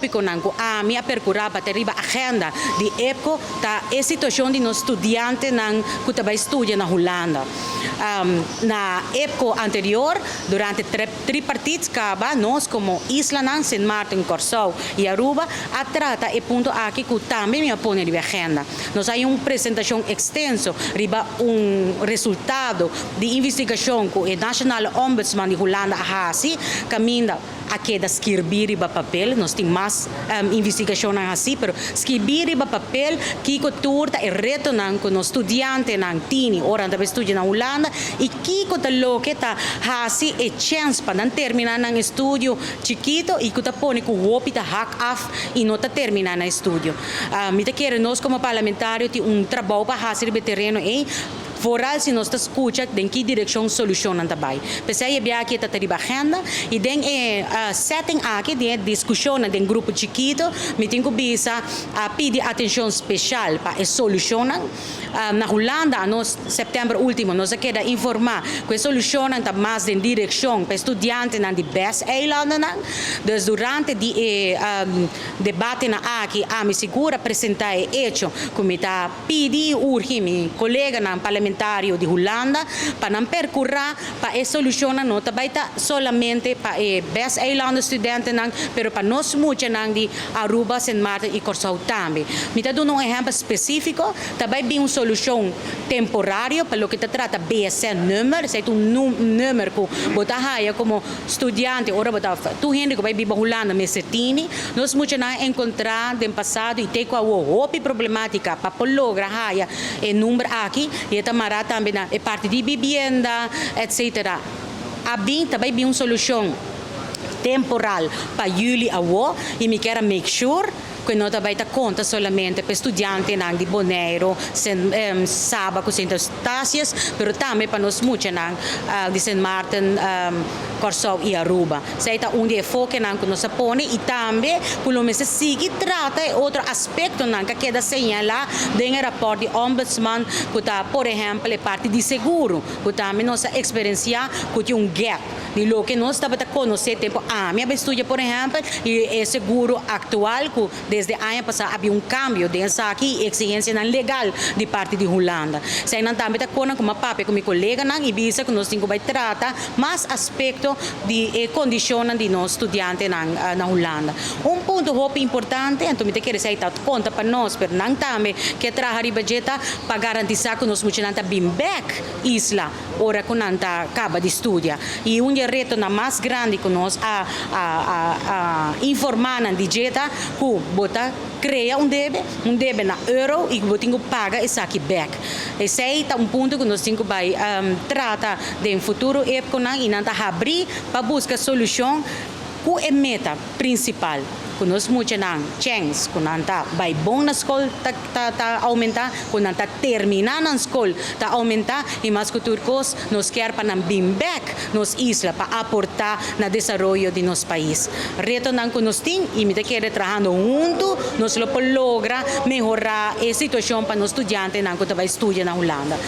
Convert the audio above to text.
Tópikonan ku ami a perkurá pa ta riba agenda di EPCO ta e situashon di nos studiantenan ku ta bai studia na Hulanda. Na EPCO anterior, durante tripartiet kaba, nos komo islanan, Sint Maarten, Kòrsou i Aruba, a trata e punto aki ku tambe mi a pone riba agenda. Nos a haña un presentashon ekstenso riba un resultado di investigashon ku e Nationale Ombudsman di Hulanda a hasi, kaminda a keda skirbí riba papel. Nos tin mas investigashonnan hasí, pero skirbí riba papel kiko tur ta e retonan ku nos studiantenan tini ora nan ta bai studia na Hulanda i kiko ta loke ta hasi e chèns pa nan terminá nan estudio chikito i ku ta pone ku hopi ta hak af i no ta terminá nan estudio. Mi ta kere nos komo parlamentario tin un trabou pa hasi riba e tereno ei. Vooral si nos ta skucha den ki direkshon solushonnan ta bai. P'esei e biaha aki e ta ta riba agenda i den e setting aki, den e diskushonnan den grupo chikito, mi tin ku bisa a pidi atenshon speshal pa e solushonnan. Na Hulanda anos sèptèmber último nos a keda informá ku e solushonnan ta mas den direkshon pa e studiantenan di BES-eilandennan. Dus durante di e debatenan aki ami sigur a presentá e echo ku mi ta Pidi i urgi mi koleganan parlamentario di Hulanda pa nan perkurá pa e solushonnan no ta bai ta solamente pa e BES-eilanden studentenan, pero pa nos muchanan di Aruba, Sint Maarten i Kòrsou tambe. Mi ta duna un ehèmpel spesífiko, ta bai bin un solushon temporario pa loke ta trata BSN-nummer, esei ta un nummer ku bo ta haya komo studiante ora bo ta tur hende ku bai biba Hulanda mester tini. Nos muchanan a enkontrá den pasado i te ku awor hopi problemátika pa por logra haya e number aki i e ta mará tambe na e parti di bibienda etcetera. A bin ta bai bin un solushon temporal pa yüli awor i mi kier a make sure ku e no ta bai ta konta solamente pa e studiantenan di Boneiru, Saba ku Sint Eustatius, pero tambe pa nos muchanan di Sint Maarten, Kòrsou i Aruba. Esei ta un di e fokenan ku nos a pone i tambe ku lo mester sigui trata e otro aspektonan ku a keda señalá den e rapòrt di Ombudsman ku ta por ehèmpel e parti di seguro ku tambe nos a eksperensiá ku tin un gap di loke nos tabata konosé tempu ami a bai studia por ehèmpel i e seguro aktual ku Desde aña pasá a bin un kambio den esaki i eksigensianan legal di parti di Hulanda. Eseinan tambe ta konan ku mi a papia ku mi koleganan i bisa ku nos tin ku bai trata mas aspekto di e kondishonnan di nos studiantenan na Hulanda. Un punto hopi importante, anto mi ta kere esei ta konta pa nos, pero nan tambe ke traha riba dje ta pa garantisá ku nos muchanan ta bin bèk isla ora ku nan ta kaba di studia. I un di e retonan mas grandi ku nos a a informá nan di dje ta ku bo ta krea un debe, un debe na euro i ku bo tin ku paga esaki bèk. Esei ta un punto ku nos tin ku bai trata den futuro epkonan i nan ta habrí pa buska solushon ku e meta prinsipal ku nos muchanan chèns ku nan ta bai bon na skol ta ta ta oumentá, ku nan ta terminá nan skol ta oumentá i mas ku tur kos nos kier pa nan bin bèk nos isla pa aportá na desaroyo di nos pais. Retonan ku nos tin i mi ta kere trahando huntu nos lo por logra mehorá e situashon pa nos studiantenan ku ta bai studia na Hulanda.